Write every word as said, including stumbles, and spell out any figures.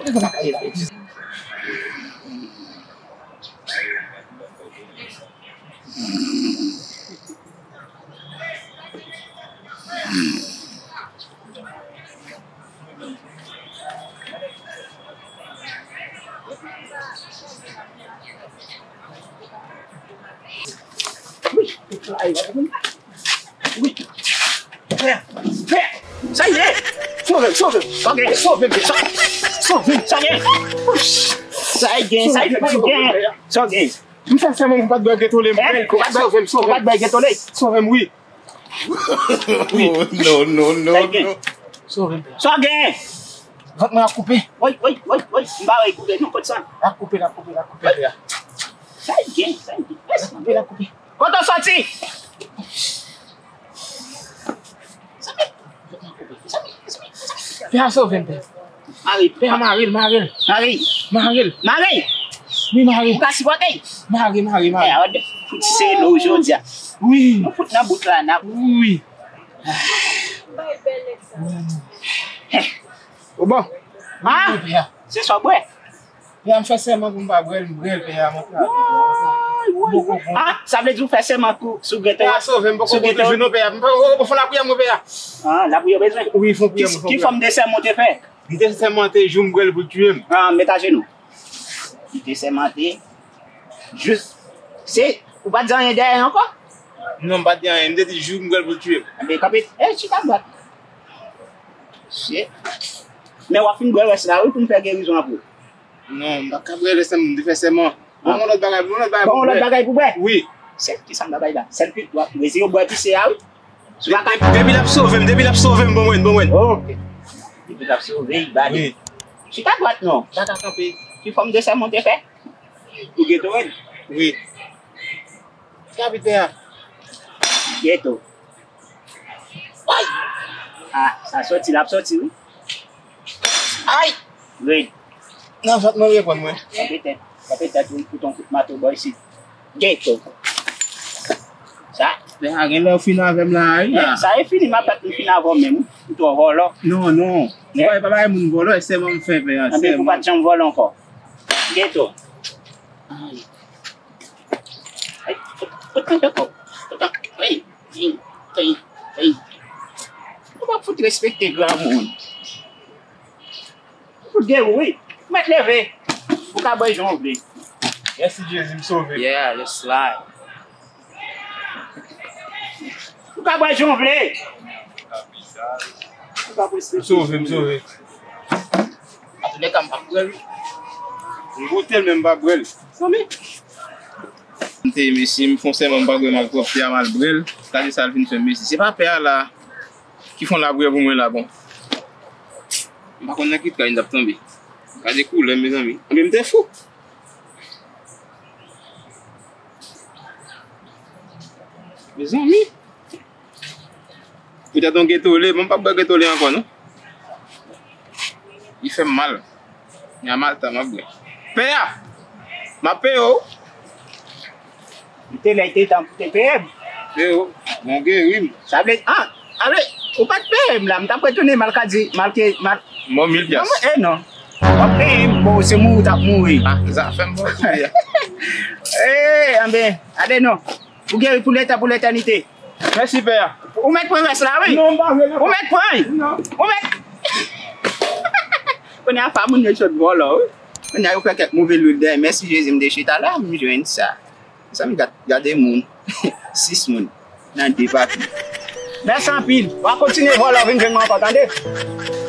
Nèg la ka ye la. Wi. Wi. Pè, pè, sa ye? Sove m, sove m. Sa gen? Sove m, sa, sove m, sa gen? Sa gen, sa gen, sa gen? M fè sèman m pa t bwè Gatorade, m bwè l. Sove m, sove m. Ou pa t bwè Gatorade? Sove m, wi. Wi. No, no, no, no. Sove m, pè. Sa gen? Vant mwen ap koupe. Woy, woy, woy, woy. M pa wè koupe, non, kot sa? L ap koupe, l ap koupe, l ap koupe, pè. Sa gen, sa gen. L ap koupe, l ap koupe. Kote w soti? Pè a sove m, pè. Mare. Pè a mare l, mare l. Mare. Mare l. Mare. Wi, mare. Ou ka sipòte? Mare, mare, mare. Pè a, fout se lo jodi a. Wi. Nou fout nan bout la, n ap. Wi. Ou bon? Ha? Wi, pè a. Se sa w bwè? Pè a, m fè sèman pou m pa bwè l, m bwè l, pè a, mwen trape. Woy, woy, woy. Ah, sa vle di ou fè sèman pou, sou Gatorade? Pè a sove m, poko kontre jou non, pè a. M pa, ou, ou fè lapriyè mwen, pè a. Ah, lapriyè w bezwen? Wi, fè yon priyè mwen, fè yon priyè. Ki fòm de sèman w te fè? M te sèmante jou m bwè l pou l tiye m. Ah, met ajenou. M te sèmante. Jis, se, ou pa t di anyen dèyè ankò? Non, m pa t di anyen. M te di jou m bwè l pou l tiye m. Enben, kanpe, eh, chita dwat. Se. Men w ap fin bwè rès la, wi, pou m fè gerizon an pou ou. Non, m pa ka bwè lè sèm, m te fè sèman. Ban m yon lòt bagay, ban m yon lòt bagay pou m bwè. Ban m yon lòt bagay pou bwè? Wi. Sèl ki sa m ta bay la. Sèl ki, w ap reziye w bwè pise a, wi. Si w pa ka. Depi l ap sove m, depi l ap sove m, bon mwen, bon mwen. Ok. Depi l ap sove, li ba li. Wi. Chita dwat non. M pa ka kanpe. Ki fòm de sèman w te fè? Pou Gatorade? Wi. Kapitè a. Geto. Ay! Ah, sa soti, l ap soti, wi. Ay! Red. Nan vant mwen reprann mwen. Kanpe tèt. Kanpe tèt, ou fout yon kout mato bò isit. Geto. Sa. Men a gen lè w fin avè m la, wi. Men sa e fini, m ap bat m fin avè w menm, wi. Ou twò vòlò. Non, non. Men pa bay moun vòlò, e sèman m fè, pè a, sèman. Anben, ou pa t janm vòlò ankò. Geto. Ay. Ay, fout, fout mwen ankò. Fout an-, ay, ay, ay, ay. Ou pa fout respekte granmoun. Ou fout gen ou, wi. Ou mèt leve. Ou ka bwè jan w vle. Mèsi Jezi, m sove. Yeah, let's slide. Ou ka bwè jan w vle. Ou ka bwè. M sove, m sove. Antoulèka, m p ap bwè l. M goute l, men m p ap bwè l. Zanmi. M te, mesye, m fon sèman m pa bwè malpwòpte a, m al bwè l. Gade sa l vin fè m, mesye. Se pa pè a la ki fon lapriyè pou mwen la, bon. M pa konn nan ki tray m t ap tonbe. Gade koulè, mezanmi. Anben, m te fou. Mezanmi. Poutèt yon Gatorade, mwen pa bwè Gatorade ankò, non. Li fè m mal. Ni a mal tan m ap bwè. Pè a! M ap peye w. M te lè te tan pou te peye m. Peye w. Bon, geri m. Sa vle, ah, sa vle, ou pa t peye m la, m t ap retounen mal ka di, mal ke, mal. Bon, mil pyas. Non, eh non. W ap peye m, bon, se mouri w t ap mouri. Ah, zafè m bon, tou ya. Eh, anben, ale non. Ou geri pou leta, pou letènite. Mèsi, pè a. Ou mèt pran rès la, wi. Non, m pa vle, non. Ou mèt pran. Non. Ou mèt. Kounye a, fè moun yo sot vòlò, wi. Kounye a, yo fè kèk move lwil dèyè. Mèsi Jezi, m te chita la, m jwenn sa. Sa m gad, gade moun. Sis moun. Nan de papi. Mèsi anpil. W a kontinye vòlò, vin jwenn mwen ankò, tande?